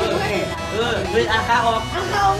ເອີ ເອີ ເຮີ້ຍ ອາ ຂາອອກ ຂາອອກ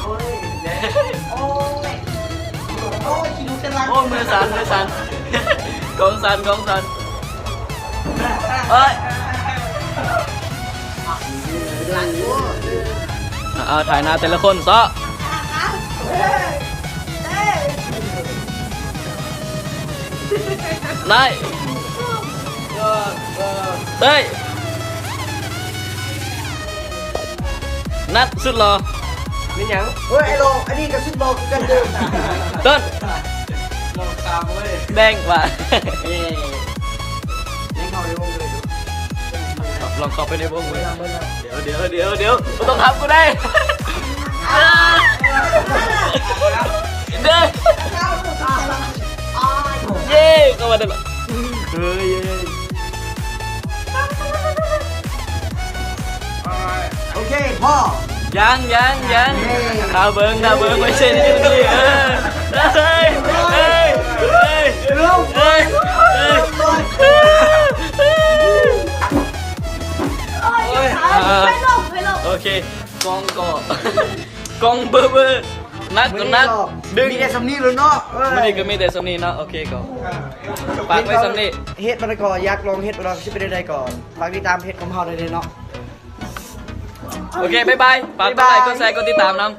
ໂອ້ຍ ໂອ້ຍ ຂີ້ດູດແຕ່ຫຼັງ ໂອ້ຍ ມືສັ່ນ ມືສັ່ນ ກອງສັ່ນ ກອງສັ່ນ ເອີຍ ຫຼັງ ເອົາ ຖ່າຍໜ້າແຕ່ລະຄົນເຊາະ ໄດ້ ເຮີ້ຍ ນັດສຸດຫຼໍ່ ແມ່ນຫຍັງ? ເຮີ້ຍ ໄອ້ຫຼໍ່ ອັນນີ້ກໍສຸດຫຼໍ່ຄືກັນເດີ ຕົ້ນ ຫຼໍ່ຂາວເວີຍ ແບງວ່າ ເອີ ຍັງເຂົ້າໃນວົງເລີຍ ລອງເຂົ້າໄປໃນວົງເວີຍ ດຽວ ດຽວ ດຽວ ດຽວ ບໍ່ຕ້ອງທຳກູໄດ້ ເດີ ເຢ້ ເຂົ້າມາໄດ້ລະ ເຮີ້ຍ ເຢ້ ໂອເຄ ພໍ ຍັງ ຍັງ ຍັງ ເຢ້ ຖ້າເບິ່ງ ຖ້າເບິ່ງ ໄວ້ເຊັນຢູ່ນີ້ ເອີ ເຮີ້ຍ ເຮີ້ຍ ເຮີ້ຍ ເຮີ້ຍ ໂອ້ຍ ໂອ້ຍ ໂອເຄ ກອງກໍ ກອງເບີໆ ໜັກກໍໜັກ ດຶງ ມີແຕ່ສ່ຳນີ້ແຫຼະເນາະ ເອີຍ ມື້ນີ້ກໍມີແຕ່ສ່ຳນີ້ເນາະ ໂອເຄ ກໍຝາກໄວ້ສ່ຳນີ້ ເຮັດມາແລ້ວກໍຢາກລອງເຮັດເນາະ ຊິເປັນແນວໃດກໍຝາກຕິດຕາມເພຈຂອງເຮົາໄດ້ເລີຍເນາະ ໂອເຄ ບາຍບາຍ ຝາກກົດໄລ ກົດແຊ ກົດຕິດຕາມນຳ.